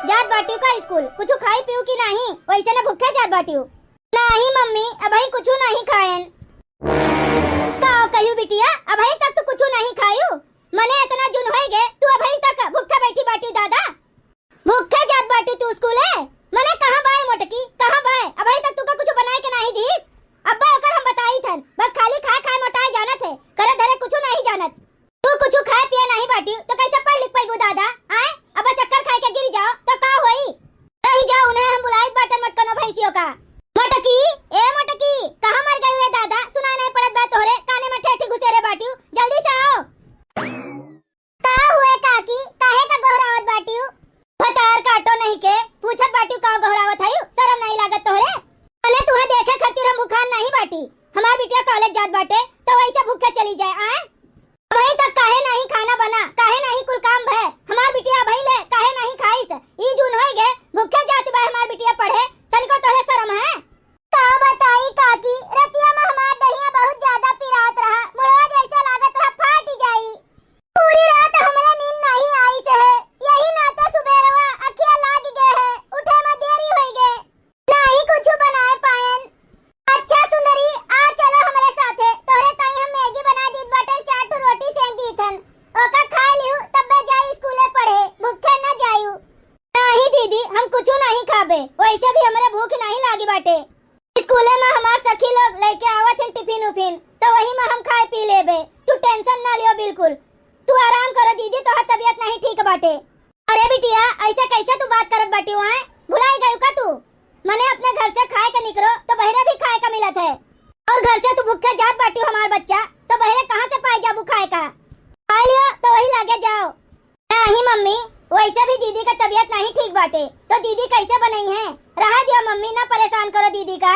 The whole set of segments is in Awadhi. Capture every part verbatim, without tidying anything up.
जात बाटिउ का स्कूल? कुछु खाई पीऊ कि नाही? वैसे न भूखे जात बाटिउ। नाही मम्मी, अबही कुछु नाही खाएन। का कहियो बिटिया, अबही तक तू कुछु नाही खायू? मने इतना जुन होई गे, तू अबही तक भूखे बैठी बाटिउ दादा? भूखे जात बाटिउ तू स्कूले? मने कहाँ बाय मोटकी, कहाँ बाय? अबही तक तुका कुछु बनाए के नाही दिहिस? अब्बा ओकर हम बताई थन, बस खाली खाए खाए मोटाए जानत है, करे धरे कुछु नाही जानत। तू कुछु खाए पिए नाही बाटिउ, तो कैसे पढ़ लिख पैबू दादा? आए, अब चक्कर खाए के गिर जाओ, तो का होई? रही जाओ, उन्हें हम बुलाइत बाटन मटकनो भैंसियों का। मोटकी, ए मोटकी, कहाँ मर गई रे दादा? सुनाई नहीं पड़त बा तोहरे, काने में ठेठी घुसेरे बाटिउ, जल्दी से आओ। का हुए काकी, काहे का गोहरावत बाटिउ? भतार काटो नहीं के, पूछत बाटिउ का गोहरावत हइउ, शरम नहीं लागत तोहरे? अने तुहे देखे खातिर हम भुखान नहीं बाटी, हमार बिटिया कॉलेज जात बाटे, तो वैसे भूखे चली जाए, आए? अबही तक काहे नाही खाना बना, काहे नाही कुल काम भय? हमार बिटिया अबही ले काहे नाही खाइस? ई जून होई गे, भूखे जात बा हमार बिटिया पढ़े, तनिको तोहरे शरम है? का बताई काकी, रतिया में हमार दहिया बहुत ज्यादा पिरात रहा, मुड़वा जैसे लागत रहा फाट जाई। पूरी रात हमरे नींद नाही आइस है, यही नाते सुबेरवा अखिया लाग गे है, उठे में देरी होई गे। नाही कुछु बनाए पाएन। अच्छा सुंदरी, आ चलो हमरे साथे, तोहरे ताई हम मैगी बना दीत बाटन, चार ठो रोटी सेंक दीत हन, ओका खा लिहू, तब्बे जाई स्कूले पढ़े, भूखे न जायू। नाही दीदी, हम कुछु नाही खाबे, वैसे भी हमरे भूख नाही लागी बाटे। स्कूले में हमार सखी लोग लेके आवत हन टिफिन उफिन, तो वही में हम खाए पी लेबे, तू टेंशन ना लियो बिल्कुल। तू आराम करो दीदी, तोहार तबीयत नहीं ठीक बाटे। अरे बिटिया, ऐसे कैसे तू बात करत बाटिउ, आए? भुलाई गयू का तू? मने अपने घर से खाए के निकरो तो बहरे भी खाए का मिलत है, और घर से तू भूखे जात बाटिउ हमार बच्चा, तो बहरे कहाँ से पाए जाबू खाए का? खा लियो तो वही लागे जाओ। नहीं मम्मी, वैसे भी दीदी का तबीयत नहीं ठीक बाटे, तो दीदी कैसे बनई है? रहा दियो मम्मी, ना परेशान करो दीदी का।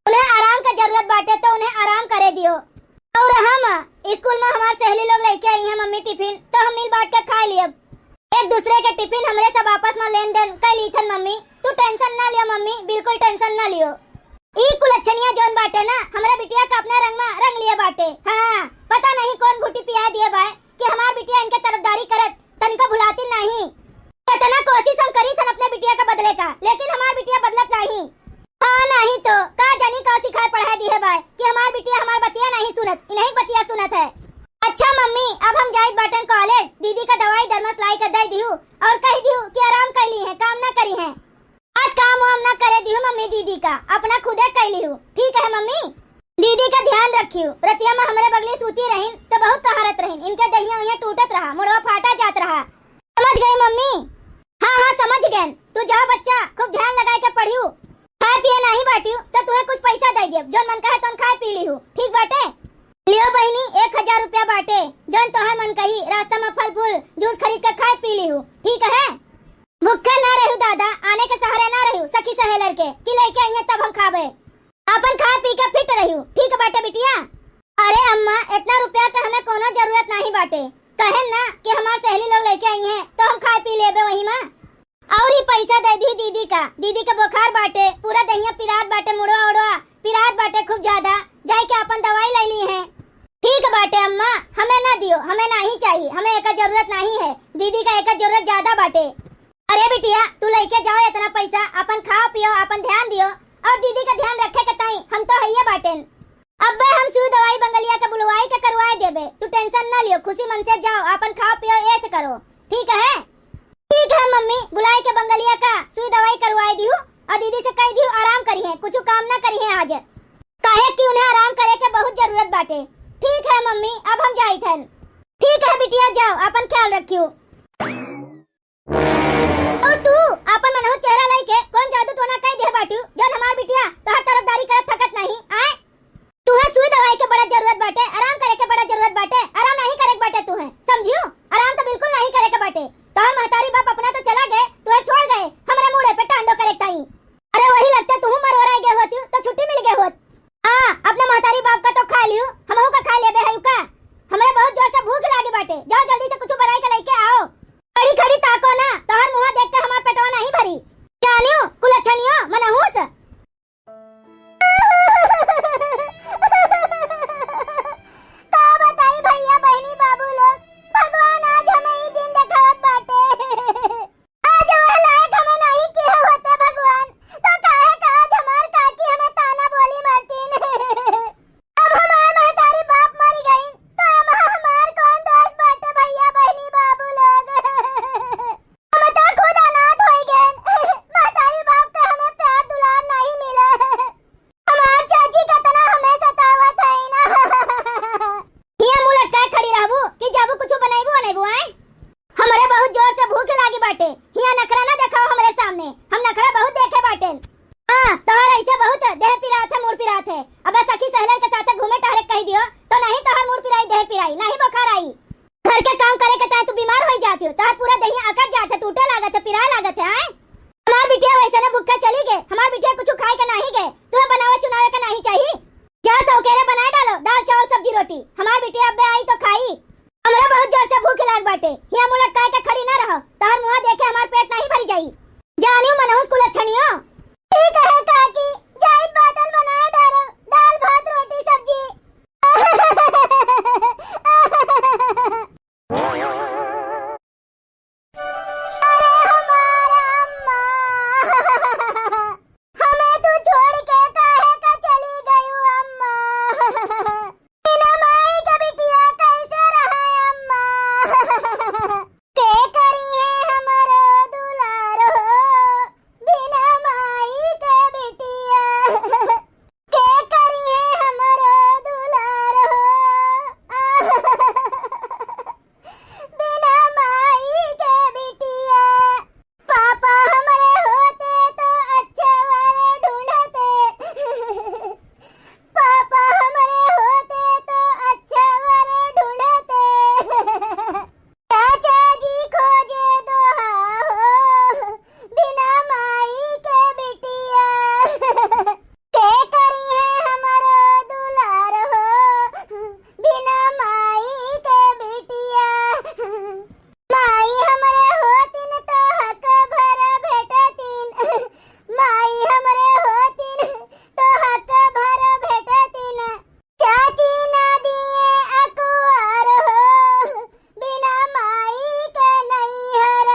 उन्हें आराम का जरूरत बाटे तो उन्हें आराम करे दियो। और हम स्कूल में हमार सहेली लोग लेके आई हैं मम्मी टिफिन, तो हम मिल बांट के खा लियब। एक दूसरे के टिफिन हमरे सब आपस में लेन देन कर ली थन मम्मी, तू टेंशन ना लियो मम्मी, बिल्कुल टेंशन ना लियो। ई कुलच्छनिया जौन बाटे ना, हमरे बिटिया का अपना रंग में रंग लिए बाटे। हाँ, पता नहीं कौन घुटी पिया दिए बाय कि हमार बिटिया इनके तरफदारी करत तनिको भुलाती नहीं। इतना कोशिश हम करी थन अपने बिटिया का बदले का, लेकिन हमार बिटिया बदलत नहीं। हाँ, नहीं तो का जानी का सिखाए पढ़ाए दिए बाय कि हमार बिटिया हमार बतिया नहीं सुनत, इन्हीं बतिया सुनत है। अच्छा मम्मी, अब हम जाइत बाटन कॉलेज, दीदी का दवाई दरमस लाई के दे दिहू और कह दिहू कि आराम कर ली है, काम ना करी है। आज काम वाम ना करे दिहू मम्मी दीदी का, अपना खुदे कर लिहू। ठीक है मम्मी, दीदी का ध्यान रखियो। रतिया में हमरे बगली सूती रहिन तो बहुत कहारत रहिन, इनके दहिया उहिया टूटत रहा, मुड़वा फाटा जात रहा। समझ गई मम्मी? हाँ हाँ समझ गए। तू जाओ बच्चा, खूब ध्यान लगाए के पढ़ियो। खाए पिए नहीं बाटियो तो तुहे कुछ पैसा दे दियो, जौन मन कहे तौन खाए पी लिहू। ठीक बाटे? लियो बहिनी, एक हजार रुपया बाटे, जौन तोहर मन कही रास्ता में फल फूल जूस खरीद के खाए पी लिहू। ठीक है? भूखे ना रहू दादा, आने के सहारे ना रहू सखी सहेलर के कि लेके आइए तब हम खाबे। आपन खा पी के फिट रहू, ठीक बाटे बिटिया? अरे अम्मा, इतना रुपया के हमें कोनो जरूरत नहीं बाटे, कहेन ना कि हमार सहेली लोग लेके आई हैं तो हम खाए पी लेबे वही में। और ई पैसा दे दी दीदी का, दीदी के बुखार बाटे, पूरा दहिया पिरात बाटे, मुड़वा उड़वा पिरात बाटे खूब ज्यादा, जाए के आपन दवाई ले ली है। ठीक बाटे अम्मा, हमें ना दियो, हमें नहीं चाहिए, हमें एकर जरूरत नहीं है, दीदी का एकर जरूरत ज्यादा बाटे। अरे बिटिया, तू लेके जाओ इतना पैसा, अपन खाओ पियो, अपन ध्यान दियो, और दीदी का ध्यान रखे के ताई हम तो हइये बाटेन। अब्बे हम सुई दवाई बंगलिया के बुलवाई के करवाए देबे, तू टेंशन ना लियो, खुशी मन से जाओ, अपन खाओ पियो, ऐश करो, ठीक है? ठीक है मम्मी, बुलाई के बंगलिया का सुई दवाई करवाए दिहू और दीदी से कह दिहू आराम करी है, कुछ काम ना करी है आज, काहे कि उन्हें आराम करे के बहुत जरूरत बाटे। ठीक है मम्मी, अब हम जाइत हन। ठीक है बिटिया, जाओ, अपन ख्याल रखियो। और तू आपन मनहूस चेहरा लइके कौन जादू टोना कई देह बाटू, जौन हमार बिटिया तोहर तरफदारी करत थकत नहीं? आए, तुहे सुई दवाई के बड़ा जरूरत बाटे, आराम करे के बड़ा जरूरत बाटे, आराम नहीं करे के बाटे तुहे, समझियो? आराम तो बिल्कुल नहीं करे के बाटे। तोहर महतारी बाप अपना तो चला गए, तुहे छोड़ गए, हमरे मूड़े पे टांडो करे ताई। अरे वही लगते तुहू मरोरा गए होती तो छुट्टी मिल गए होत। हाँ, अपने महतारी बाप का तो खा लियो, हमहू का खा लेबे है का? हमरे बहुत जोर से भूख लागी बाटे, जाओ जल्दी से कुछ बनाई के लेके आओ। खड़ी खड़ी ताको ना, तोहर मुँह देख के हमार पेटवा नहीं भरी। जानियो, कुलच्छनियो, मनहूस। का बताई भैया, बहिनी, बाबू लोग, भगवान आज हमें ई दिन देखावत बाटे। बाटे। हियाँ नखरा ना देखाओ हमरे सामने, हम नखरा बहुत देखे बाटेन। हाँ, तोहर ऐसे बहुत देह पिरात है, मूड़ पिरात है। अबे सखी सहेलन के साथे घूमे टहरे कहि दियो, तो नहीं तोहर मूड़ पिराई, देह पिराई, नहीं बुखार आई। घर के काम करे के चाहे तू बीमार होई जात हो, तोहर पूरा देहिया अकड़ जात है, टूटे लागत है, पिराए लागत है, आए? हमार बिटिया वैसे ने भूखे चली गए, हमार बिटिया कुछ खाए के नहीं गए, तुम्हें बनावे चुनावे के नहीं चाहिए। जा सौकेरे बनाए डालो, दाल चावल सब्जी रोटी, हमार बिटिया अबे आई तो खाई। हमरा बहुत जोर से भूख लाग बाटे, हिया मुंह लटकाए के खड़ी ना रहो, तोहर मुंह देखे हमार पेट नहीं भरी जाई। जानियो मनहूस कुलच्छनियो। ठीक है काकी, जाइत बाटन बनाए डालो, दाल भात रोटी सब्जी। अरे हमार अम्मा, हमें तू छोड़ के काहे का चली गयू अम्मा? बिना माई के बिटिया कैसे रहे अम्मा? के करी है हमरो दुलार हो, बिना माई के बिटिया। के करी है हमरो दुलार हो, बिना माई के बिटिया। पापा हमरे होते तो अच्छा वर ढूंढते। पापा हमरे होते तो अच्छा वर ढूंढते। चाचा जी खोजे दोहा हो, बिना माई के बिटिया। के करी है हमरो दुलार हो, बिना माई के बिटिया। माई हमरे होतिन तो हक भर भेटतिन, माई हमरे होतिन तो हक भर भेटतिन। चाची ना दिए अकवार हो, बिना माई के नैहर।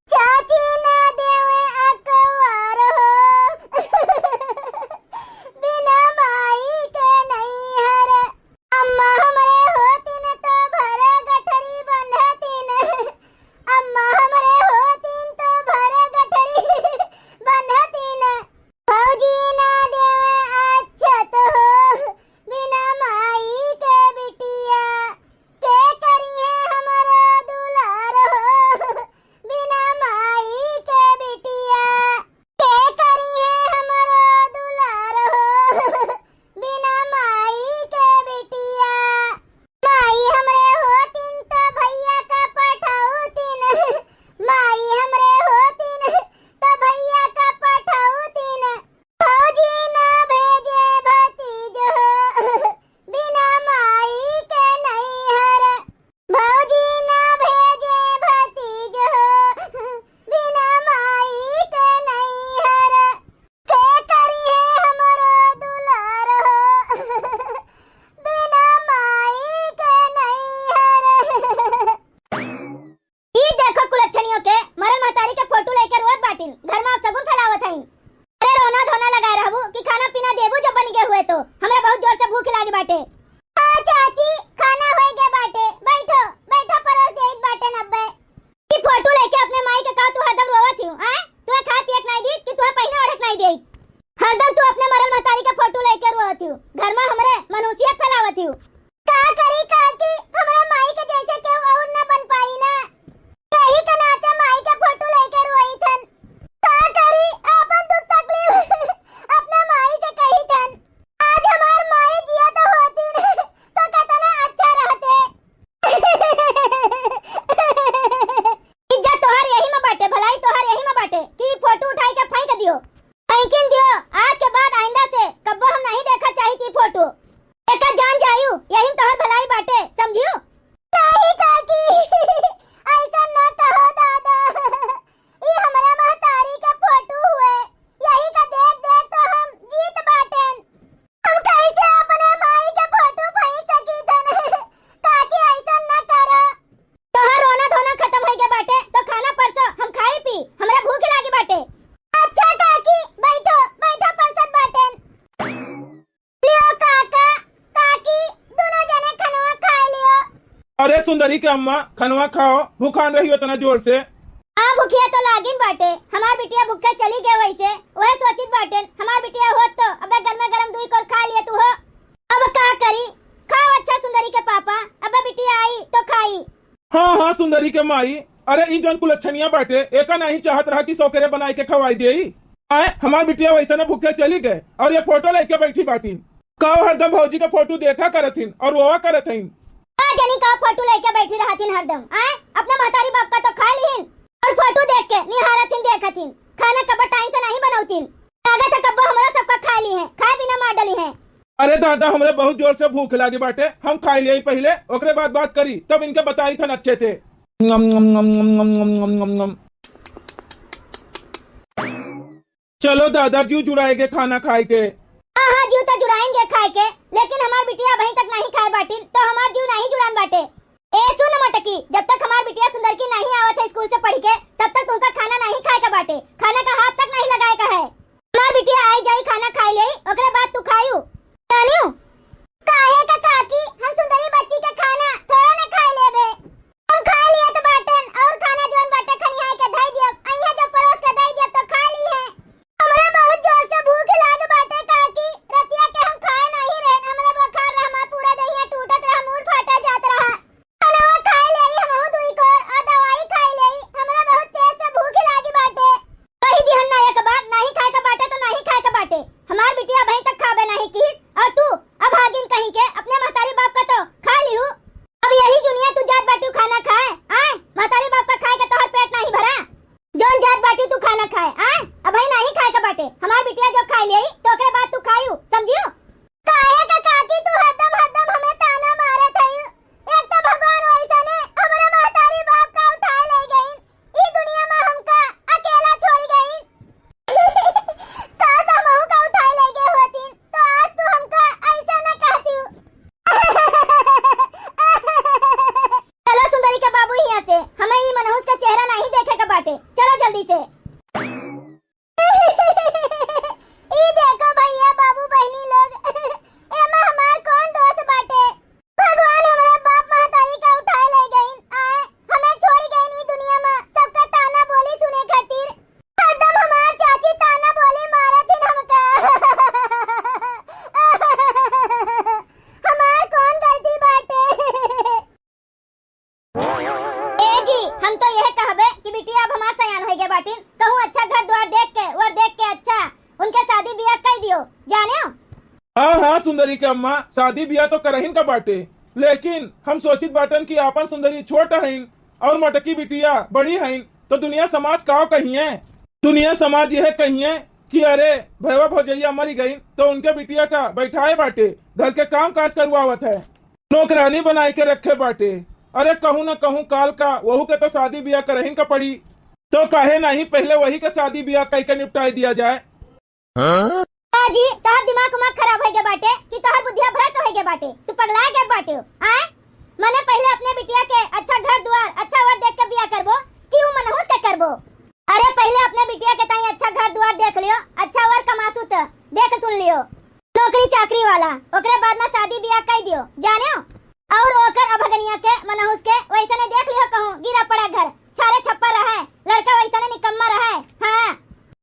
चाची ना देवे अकवार हो, बिना माई के नैहर। अम्मा हमरे होतिन तो भर गठरी बंधतिन, अम्मा हमरे होतिन तो भर गठरी बंधतिन। भौजी ना देवे अच्छत हो, बिना माई के बिटिया। के करी है हमरो दुलार हो, बिना माई के बिटिया। के करी है हमरो दुलार हो, बिना माई के बिटिया। माई हमरे होतिन त भैया का पठौतिन, माई हमरे होतिन त भैया का पठौतिन। भौजी ना भेजे भतीज हो, बिना माई के नैहर। भौजी ना भेजे भतीज हो, बिना माई के नैहर। के करी है हमरो दुलार हो, बिना माई के नैहर। ई देखो कुलच्छनियों के, मरल महतारी के फोटो लेके रोत बाटिन, घर में अपशगुन फैलावत हईन। अरे रोना धोना लगाए रहबू कि खाना पीना देबू जब बन गए हुए तो, हमरा बहुत जोर से भूख लागी बाटे। हाँ चाची, खाना होई गए बाटे, बैठो, बैठो परोस देत बाटे नब्बे। ई फोटो लेके अपने माई के का तू हरदम रोवत हियो, आय? तुहे खाए पिए के नाई दी कि तुहे पहिने ओढ़े के नाई दी? हरदम तू अपने मरल महतारी के फोटो लेके रोवत हियो, घर में हमरे मनहूसियत फैलावत हियो। का करी काकी, हमरा माई के जैसे केहू और ना बन पाई ना। यही के नाते माई के फोटो लेके रोई थन। का करी, आपन दुख तकलीफ अपना माई से कही थन। आज हमार माई जिया तो होती न, तो कितना अच्छा रहते। इज्जत तोहार यही में बाटे, भलाई तोहार यही में बाटे कि फोटो उठाई के फेंक दियो। फेंकिन दियो, आज के बाद आइंदा से कब्बो हम नहीं देखा चाहित ई फोटो। एका जान जायू, यही में तोहर भलाई बाटे, समझियो? नहीं काकी, ऐसा न कहो दादा। ई हमरा महतारी के फोटो हुए, यही का देख देख तो हम जीत बाटेन। हम कैसे अपने माई के फोटो फेंक सकी थन? काकी ऐसा न करो। तोहार रोना धोना खत्म होई गए बाटे, तो खाना परसो, हम खाई पी, हमरा भूख लागी बाटे। अच्छा काकी, बैठो, बैठो परसत बाटेन। लियो काका, काकी, दोनों जने खनवा खा लियो। अरे सुंदरी के अम्मा, खनवा खाओ, भूखान रही उतना जोर से। हाँ, भूखिया तो लागिन बाटे, हमार बिटिया भूखे चली गए वैसे, वह सोचित बाटेन, हमार बिटिया होत तो अबे गरमे गरम दुई कोर खा लिए तू हो। अब का करी, खाओ अच्छा सुंदरी के पापा, अब बिटिया आई तो खाई। हाँ, हाँ, सुंदरी के माई, अरे, ई जौन कुलच्छनिया बाटे, एका नाहीं चाहत रहा कि सौकेरे बनाइ के खवाइ देई। आए, हमार बिटिया वइसने भूखे चली गए और ये फोटो लइके बैठी बाटिन। का हरदम भौजी का फोटो देखा करत हिन और रोवा करत हिन? का जानी का फोटो लइके बैठी रहत हिन हरदम, आए? अपना महतारी बाप का तो खाइ लिहिन और फोटो देख के निहारत हिन, देखत हिन। खाना कब टाइम से नाहीं बनौतिन। लागत है कब्बो हमरा सबका खाइ लिहे, खाए बिना मार डलिहे। अरे दादा, हमरे बहुत जोर से भूख लागी बाटे, हम खाइ लेई पहिले, ओकरे बाद बात करी, तब इनके बताई थन अच्छे से। नम, नम, नम, नम। चलो दादा, जीव जुड़ाएगे खाना खाए के। हाँ, हाँ, जीव तो जुड़ाएंगे खाए के, लेकिन हमार बिटिया अबहीं तक नाहीं खाए बाटिन, तो हमार जीव नाहीं जुड़ान बाटे। ए सुन मोटकी, जब तक हमार बिटिया सुंदरकी नाहीं आवत है स्कूल से पढ़ के, तब तक तुमका खाना नाहीं खाए का बाटे, खाना का हाथ तक नाहीं लगाए का है। हमार बिटिया आई जाई, खाना खाए लेई, ओकरे बाद तू खायू। जानियो? काहे का काकी, हम सुंदरी बच्ची के खाना थोड़ा न खाए लेबे। हम खाए लिए तो बाटेन, और खाना जौन बाटे खनियाए के धई दियब, अइहाँ जब परोस के दई दियब तो खाए लीहे। हमरा बहुत जोर से भूख लाग बाटे काकी, रतिया के हम खाए नाहीं रहेन, हमरा बुखार रहा, हमार पूरा देहिया टूटत रहा, मूड़ फाटा जात रहा। खानवा खाए लेई हमहू दुई कोर, और दवाई खाए लेई, हमरा बहुत तेज से भूख लागी बाटे। कही दिहन ना एक बार, नाहीं खाए का बाटे तो नाहीं खाए का बाटे। हमार बिटिया अबहीं तक खाबे नाहीं किहिस, और तू अभागिन कहीं के अपने महतारी बाप का तो खाए लिहू। अब यही जुनिया तू जात बाटिउ खाना खाए, आए? महतारी बाप का खाए के तोहर पेट नाहीं भरा? जौन जात बाटिउ तू खाना खाए, आए? अबहीं नाहीं खाए का बाटे। हमार बिटिया जो खाए लेई, तो ओकरे बाद तू खायू, समझियो? काहे का काकी तू हरदम, हरदम हमें ताना मारत हइउ? एक तो भगवान वइसने हमरे महतारी बाप का उठाए ले गइन, ई दुनिया में हमका अकेला छोड़ गइन। काश हमहू का उठाए ले गए होतीन, तो आज तू हमका अइसा न कहतीउ। चलो सुंदरी के बाबू हियां से, हमें ई मनहूस का चेहरा नाहीं देखे का बाटे। चलो जल्दी से। ई देखो भइया, बाबू, बहिनी लोग, एमा हमार कौन दोष बाटे? भगवान हमरे बाप महतारी का उठाए ले गइन, आए, हमें छोड़ गइन ई दुनिया में सबका ताना बोली सुने खातिर। हरदम हमार चाची ताना बोली मारत हिन हमका। हमार कौन गलती बाटे? ए जी, हम तो यह कहबे कि बिटिया अब हमार सयान होइ गए बाटिन, कहूँ अच्छा घर द्वार देख के, वर देख के अच्छा उनके शादी बियाह कइ दियो, जानेउ? हाँ, हाँ, सुंदरी के अम्मा, शादी बियाह तो करहिन का बाटे, लेकिन हम सोचित बाटन कि आपन सुंदरी छोट हइन और मोटकी बिटिया बड़ी हइन, तो दुनिया समाज का कहिए? दुनिया समाज यह कहिए कि अरे, भैया भौजैया मरी गइन, तो उनके बिटिया का बैठाए बाटे, घर के काम काज करवावत है। नौकरानी बनाए के रखे बाटे। अरे कहूँ न कहूँ काल का वहू के तो शादी बियाह करहिन का पड़ी। तो काहे नाहीं पहिले वही के शादी बियाह कई के निपटाए दिया जाए? हाँ? का जी, तोहर दिमाग उमाग खराब होइ गए बाटे कि तोहर बुद्धिया भ्रष्ट होइ गए बाटे? तू पगला गए बाटे, आए? मने पहिले अपने बिटिया के अच्छा घर दुआर, अच्छा वर देख के बियाह करबो कि उ मनहूस के करबो? अरे पहिले अपने बिटिया के ताई अच्छा घर दुआर देख लियो, अच्छा वर कमासुत देख सुन लियो, नौकरी चाकरी वाला, ओकरे बाद में शादी बियाह कई दियो, जानेउ? और ओकर अभगनिया के मनहूस के वैसने देख लियो कहूँ गिरा पड़ा घर, छारे छप्पर रहे, लड़का वैसने निकम्मा रहे। हाँ,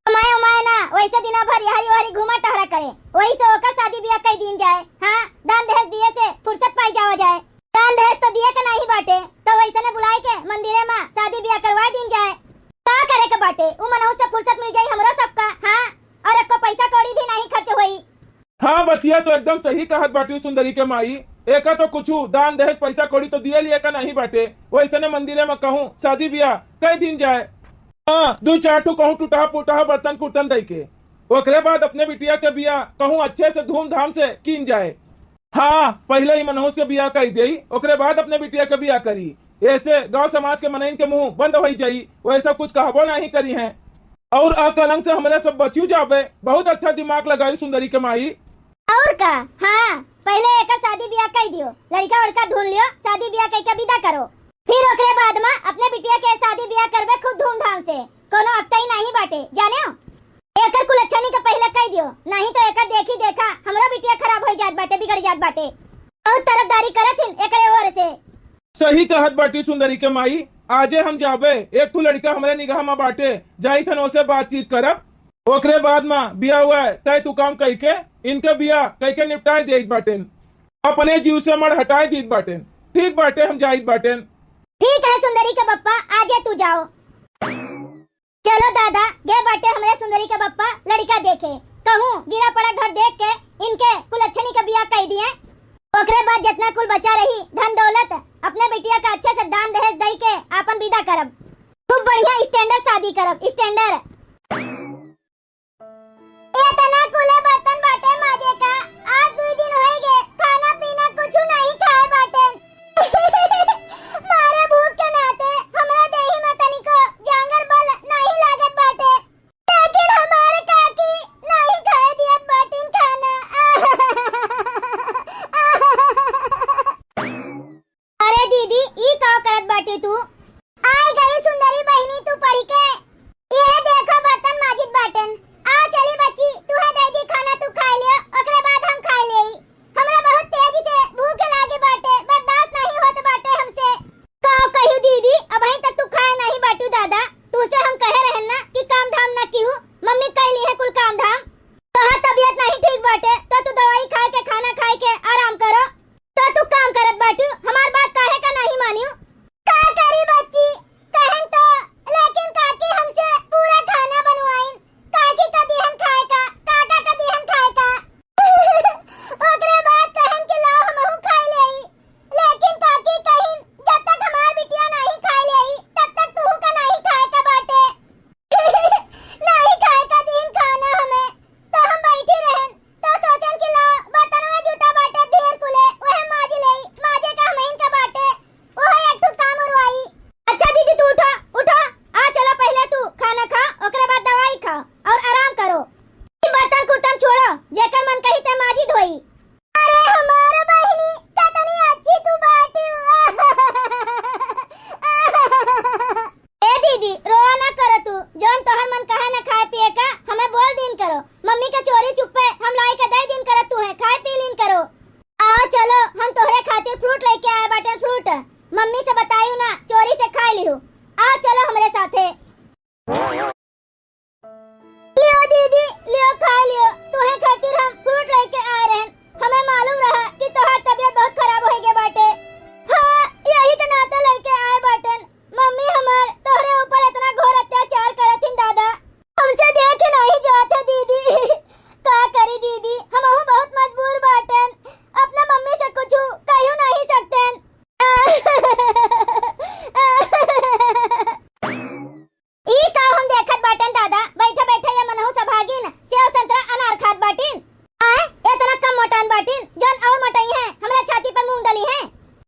कमाए उमाए ना, वैसे दिना भर यहरी ओहरी घूमा टहरा करे, वही से ओकर शादी बियाह कई दीन जाए। हाँ, दान दहेज दिए से फुर्सत पाई जावा जाए। दान दहेज तो दिए के नाहीं बाटे, तो वैसने बुलाए के मंदिरे में शादी बियाह करवा दीन जाए। का करे के बाटे, उ मनहूस से फुर्सत मिल जाई हमरो सबका। हाँ, और एको पैसा कौड़ी भी नाहीं खर्च होई। हाँ, बतिया तो एकदम सही कहत बाटी सुंदरी के माई। एका तो कुछु दान दहेज पैसा कौड़ी तो दिए लिए का नाहीं बाटे, वैसने मंदिरे में कहूँ शादी बियाह कई दीन जाए। हाँ, दू चार ठो कहूँ टूटहा फूटहा बर्तन कुर्तन दई के, ओकरे बाद अपने बिटिया के बियाह कहूँ अच्छे से धूमधाम से कीन जाए। हाँ, पहिले ही मनहूस के बियाह कई देई, ओकरे बाद अपने बिटिया के बियाह करी। ऐसे गांव समाज के मनइन के मुंह बंद होई जाई, वैसा कुछ कहबो नाहीं करी हैं। और आ कलंक से हमरे सब बचियो जाबे। बहुत अच्छा दिमाग लगाई सुंदरी के माई। और का? हाँ, पहिले एकर शादी बियाह कई दियो, लड़का वड़का ढूंढ लियो, शादी बियाह कई के विदा करो, फिर ओकरे बाद में अपने बिटिया के शादी बियाह करबे खूब धूमधाम से, कोनो अकतई नाहीं बाटे, जानेउ? एकर कुलच्छनी के पहिले कई दियो, नाहीं तो एकर देखी देखा हमरो बिटिया खराब होई जात बाटे, बिगड़ जात बाटे। बहुत तरफदारी करत हिन एकरे ओर से। सही कहत बाटी सुंदरी के माई, आजे हम जाबे, एक ठो लड़का हमरे निगाह में बाटे, जाई थन ओसे बातचीत करब। ओकरे बाद में बियाह हुआ तय तू काम कई के इनके बियाह कई के निपटाए देत बाटेन, अपने जीव से मड़ हटाए देत बाटेन। ठीक बाटे, हम जाइत बाटेन। ठीक है सुंदरी के बप्पा, आजे तू जाओ। चलो दादा, गे बाटे हमरे सुंदरी के बप्पा लड़िका देखे। कहूँ गिरा पड़ा घर देख के इनके कुलच्छनी के बियाह कइ दिए। ओकरे बाद जितना कुल बचा रही धन दौलत, अपने बिटिया का अच्छे से दान दहेज दइ के आपन विदा करब। खूब बढ़िया standard शादी करब, standard। एतना कुले बर्तन बाटे माजे का, आज दुइ दिन होइ गे, खाना पीना कुछु नाहीं खाए बाटेन। मारे भूख के नाते हमरा देही में तनिको जांगर बल नाहीं लागत बाटे। लेकिन हमार काकी नाहीं खाए दियत बाटिन खाना। अरे दीदी, ई का करत बाटी तू? आइ गई सुंदरी बहिनी तू पढ़ि के। इहे देखो बर्तन माजित बाटेन। आ चली बच्ची, तुहे दइ दी खाना, तू खाइ लियो, ओकरे बाद हम खाइ लेई। हमरा बहुत तेजी से भूख लागी बाटे, बर्दाश्त नाहीं होत बाटे हमसे। का कहियो दीदी, अबहीं तक तू खाए नाहीं बाटू दादा। तुसे हम कहे रहेन ना कि काम धाम ना किहू, मम्मी कइ लिहे कुल काम धाम। तोहार तबियत नाहीं ठीक बाटे, तो तू दवाई खाए के, खाना खाए के आराम करो। तो तू काम करत बाटू, हमार बात काहे का नाहीं मानियो? का करी बच्ची, कहेन तो, लेकिन काकी हमसे पूरा खाना बनवाइन। काकी का दिहन खाए का, काका का दिहन खाए का। ओकरे बाद कहेन कि लाओ हमहू खाइ लेई। लेकिन काकी कहिन, जब तक हमार बिटिया नाहीं खाइ लेई, तब तक तुहू का नाहीं खाए का बाटे। नाहीं खाए का दिन खाना हमें, तो हम बैठी रहेन, तो सोचेन कि ला, बर्तनवा जूठा बाटे ढेर कुले, उहे माज लेई, माजे का हमहिन का बाटे, उहे एक ठो काम उरवाई। अच्छा दीदी, तू उठा, उठा, आ चला, पहिले तू खाना खा, ओकरे बाद दवाई खा और आराम करो। ई बर्तन कुर्तन छोड़ो, जेकर मन कही ते माजी धोई। अरे हमार बहिनी, कितनी अच्छी तू बाटी। ए दीदी, रोआ ना करो तू, जौन तोहर मन कहे ना खाए पिए का, हमें बोल दीन करो। मम्मी के चोरी चुप्पे हम लाई के दइ दीन करत तू है, खाए पी लीन करो। आओ चलो, हम तोहरे खातिर fruit लइके आए बाटेन, fruit। मम्मी से बतायू ना, चोरी से खाइ लिहू। आओ चलो हमरे साथे। लियो दीदी, लियो, खाइ लियो। तोहे खातिर हम fruit लइके आए रहेन। हमें मालूम रहा कि तोहार तबियत बहुत खराब होइ गए बाटे। हाँ, यही के नाते लइके आए बाटेन। मम्मी हमार तोहरे ऊपर इतना घोर अत्याचार करत हिन दादा। हमसे देखे नाहीं जात है दीदी। का करी दीदी, हमहू बहुत मजबूर बाटेन। अपना मम्मी से कुछ कहियो नाहीं सकतेन। ई का हम देखत बाटेन दादा, बैठे बैठे ये मनहू सभागिन सेव संतरा अनार खात बाटिन। आए, इतना कम मोटान बाटिन, जौन और मोटाई हैं, हमरा छाती पर मूंग डली हैं।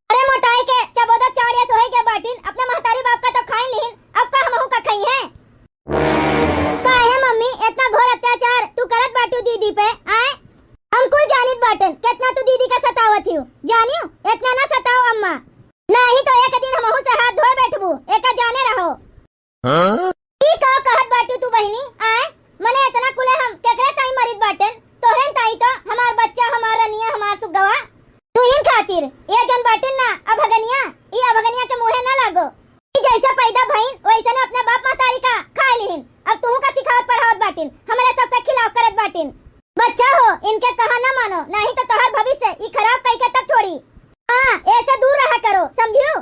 अरे मोटाई के चबोदा चार ये सोहे के बाटिन, अपना महतारी बाप का तो खाइन लिहिन, अब का हमहू का खाई हैं? काहे मम्मी, इतना घोर अत्याचार तू करत बाटू दीदी पे, आए? हम कुल जानित बाटेन, कितना तू दीदी का सतावत हियो, जानियो, इतना ना सताओ अम्मा, नाहीं तो एक दिन हमहू से हाथ धोए बैठबू, एका जाने रहो। हाँ? ई का कहत बाटू तू बहिनी? आए? मने इतना कुले हम केकरे ताई मरित बाटेन? तोहरे ताई तो हमार बच्चा, हमार रनिया, हमार सुगवा। तुहिन खातिर, ये जौन बाटिन ना अभगनिया, ई अभगनिया के मुँहे ना लागो। ई जैसे पैदा भइन, वैसने अपने बाप महतारी का खाए लिहिन। अब तुहू का सिखावत पढ़ावत बाटिन, हमरे सबके खिलाफ करत बाटिन। बच्चा हो, इनके कहा ना मानो, नाहीं तो तोहार भविष्य ई खराब कइके तब छोड़ी। हाँ, ऐसे दूर रहा करो, समझियो?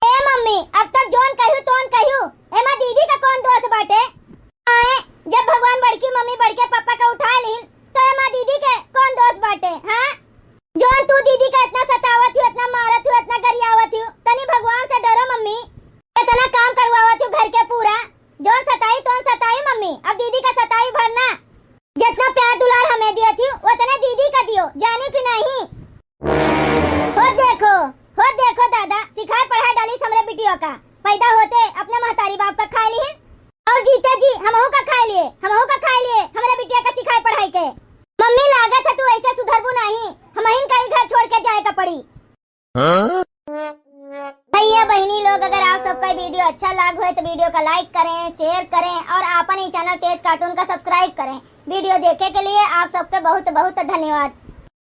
ए मम्मी, अब तक जौन कहियो, तौन कहियो, एमा दीदी का कौन दोष बाटे? आए, जब भगवान बड़की मम्मी बड़के पापा का उठाए लिहिन, तो एमा दीदी के कौन दोष बाटे, हाँ? जौन तू दीदी का इतना सतावत हियो, इतना मारत हियो, इतना गरियावत हियो, तनी भगवान से डरो मम्मी। इतना काम करवावत हियो घर के पूरा, जौन सताई तौन सताई मम्मी, अब दीदी का सताई भर ना। जितना प्यार दुलार हमें दियत हियो, उतने दीदी का दियो, जानी कि नहीं? हो देखो, हो देखो दादा, सिखाए पढ़ाए डालिस हमरे बिटियों का। पैदा होते अपने महतारी बाप का खाए लिहिन और जीते जी हमहू का खाए लिए, हमहू का खाए लिए, हमरे बिटिया का सिखाए पढ़ाए के। मम्मी लागत है तू ऐसे सुधरबू नहीं, हमहिन का ई घर छोड़ के जाए का पड़ी। हाँ? भैया बहिनी लोग, अगर आप सबका video अच्छा लाग होए तो video का like करें, share करें और आपन ई channel तेज cartoon का subscribe करें। Video देखे के लिए आप सबके बहुत बहुत धन्यवाद।